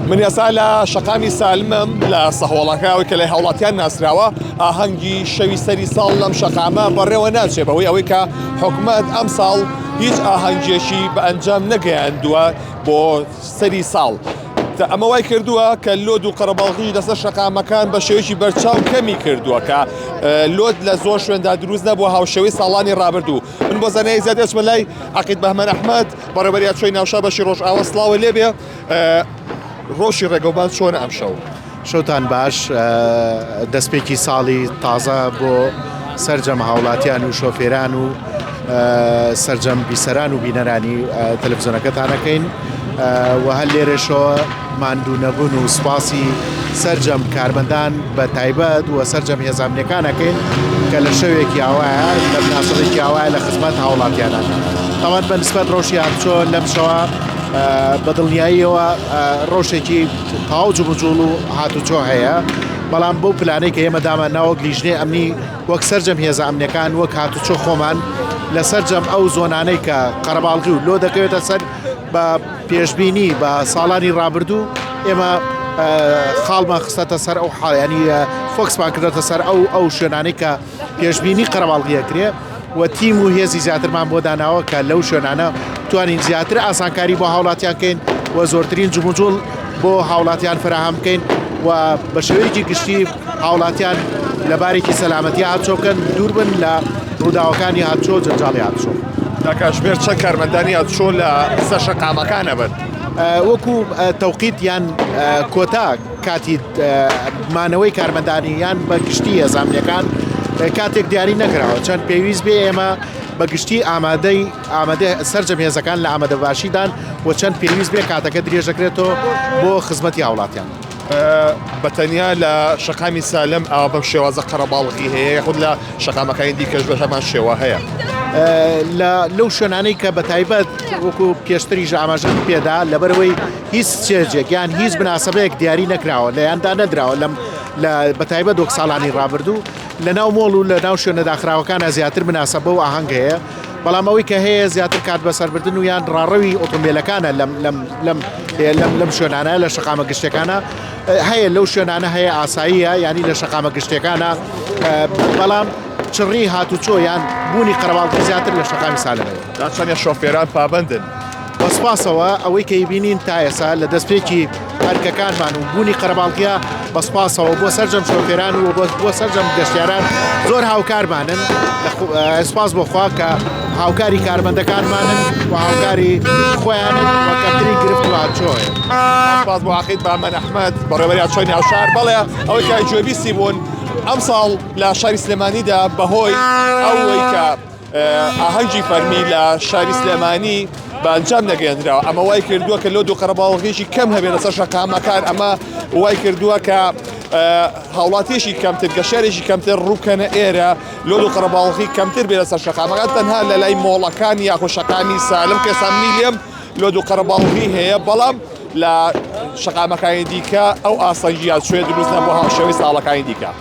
من ئێستا لە شەقامی سالمم لە سەهۆڵەکە ئەوەی کە لای هاوڵاتیان ناسراوە ئاهەنگی شەوی سەری ساڵ لەم شەقامە بەڕێوە ناچێ بەهۆی ئەوەی کە حکومەت ئەم ساڵ هیچ ئاهەنگێکی بە ئەنجام نەگەیاندووە بۆ سەری ساڵ. ئەمە وای کردووە کە لۆد و قەرەباڵغی لەسەر شەقامەکان بە شێوەیەکی بەرچاو کەمی کردووە کە لۆد لە زۆر شوێندا دروست نەبووە هاوشێوەی ساڵانی ڕابردوو. من بۆ زانیاری زیاتر ئەچمە لای عەقید بەهمەن ئەحمەد بەڕێوەبەری هاتوچۆی ناوشار بەشی ڕۆژئاوا سڵاوە لێبێ ڕۆژی ڕێگەوبان چۆنە ئەمشەو؟ شەوتان باش دەستپێکی ساڵی تازە بۆ سەرجەم هاوڵاتیان و شۆفێران و سەرجەم بیسەران و بینەرانی تەلەفزیۆنەکەتانەکەین و هەر لێرەشەوە ماندوو نەبوون و سوپاسی سەرجەم کارمەندان بە تایبەت و سەرجەم هێزە ئەمنیەکان ئەکەین کە لە شەوێکی ئاوایە لە مناسبێکی ئاوایە لە خزمەت هاوڵاتیانان تاوان بە نسبەت ڕەوشی هاتوچۆ لەم شەوە بە دڵنیاییەوە ڕەوشێکی تەواو جموجوڵ و هاتوچۆ هەیە بەڵام بەو پلانەی کە ئێمە دامان ناوەک لیژنەی ئەمنی وەک سەرجەم هێزە ئەمنیەکان وەک هاتوچۆ خۆمان لە سەرجەم ئەو زۆنانەی کە قەرەباڵغی و لۆ دەکەوێتە سەر بە پێشبینی بە ساڵانی ڕابردوو ئێمە خاڵمان خستەتە سەر ئەو حاڵیانی فۆکسمان کردێتە سەر ئەو ئەو شوێنانەی کە پێشبینی قەرەباڵغیەکرێ و تیم و هێزی زیاترمان بۆ داناوە کە لەو شوێنانە توانین زیاتر ئاسانکاری بۆ هاوڵاتیان کەین و زۆرترین جموجوڵ بۆ هاوڵاتیان فراهەم بکەین و بە شێوەیەکی گشتی هاوڵاتیان لە بارێکی سەلامەتی هاتچۆ بکەن دوور بن لە ڕووداوەکانی هاتچۆ و جەنجاڵی هاتچۆ. تا کاتژمێر چەند کارمەندانی هاتچۆ لە سەر شەقامەکان ئەبن؟ وەکو تەوقیت یان کۆتا کاتی مانەوەی کارمەندانی یان بە گشتی هێزە ئەمنیەکان کاتێک دیاری نەکراوە چەند پێویست بێ ئێمە بە گشتی ئامادەی ئامادە سەرجەم هێزەکان لە ئامادەباشیدان و چەند پێویست بێ کاتەکە درێژ دەکرێتەوە بۆ خزمەتی هاوڵاتیان. بە تەنیا لە شەقامی سالم ئاوا بەم شێوازە قەرەباڵغی هەیە یاخود لە شەقامەکانی دیکەش بە هەمان شێوە هەیە؟ لە لەو شوێنانەی کە بە تایبەت وەکو پێشتریش ئاماژەم پێدا لەبەرەوەی هیچ چێژێک یان هیچ بناسەبەیەک دیاری نەکراوە لە یاندا نەدراوە لەم لە بە تایبەت وەک ساڵانی ڕابردوو لە ناو مۆڵ و لە ناو شوێنە داخراوەکانە زیاتر مناسەبە و ئاهەنگ هەیە بەڵام ئەوەی کە هەیە زیاتر کات بەسەربردن و یان ڕاڕەوی ئۆتۆمبیلەکانە لەم لەم لەم لەم لەم شوێنانە لە شەقامە گشتەکانە هەیە لەو شوێنانە هەیە ئاساییە ینی لە شەقامە گشتەکانە بەڵام چڕی هاتوچۆ یان بوونی قەرەباڵغی زیاتر لە شەقامی سالم هەیە. تا چەندێ شۆفێران پابەندن؟ بە سوپاسەوە ئەوەی کە ئەیبینین تا ئێستا لە دەستپێکی ئەرکەکانمان و بوونی قەرەباڵغیە بە سوپاسەوە بۆ سەرجەم شۆفێران و بۆ سەرجەم گەشتیاران زۆر هاوکارمانن سوپاس بۆ خوا کە هاوکاری کارمەندەکانمانن و هاوکاری خۆیانن و کەمترین گرفت و هاتوچۆ هەیە. سوپاس بۆ عەقید بامەن ئەحمەد بەڕێوەبەری هاتوچۆی ناوشار. بەڵێ ئەوەی کە گوێبیستی بوون ئەمساڵ لە شاری سلێمانیدا بەهۆی ئەوەی کە ئاهەنگی فەرمی لە شاری سلێمانی بە ئەنجام نەگەیەندراوە ئەمە وای کردووە کە لۆ دوو قەرەباڵغیی کەم هەبێت لەسەر شەقامەکان ئەمە وای کردووە کە هاوڵاتیشی کەمتر گەشارێکی کەمتر ڕووکەنە ئێرە لۆ دوو قەرەباڵغی کەمتر بێ لەسەر شەقامەکان تەنها لە لای مۆڵەکان یاخۆ شەقامی سالم کە سامنی لێم لۆ دوو قەرەباڵغی هەیە بەڵام لە شەقامەکانی دیکە ئەو ئاسەنگیە چوێ دروست نەبوو هاوشێوەی ساڵەکانی دیکە.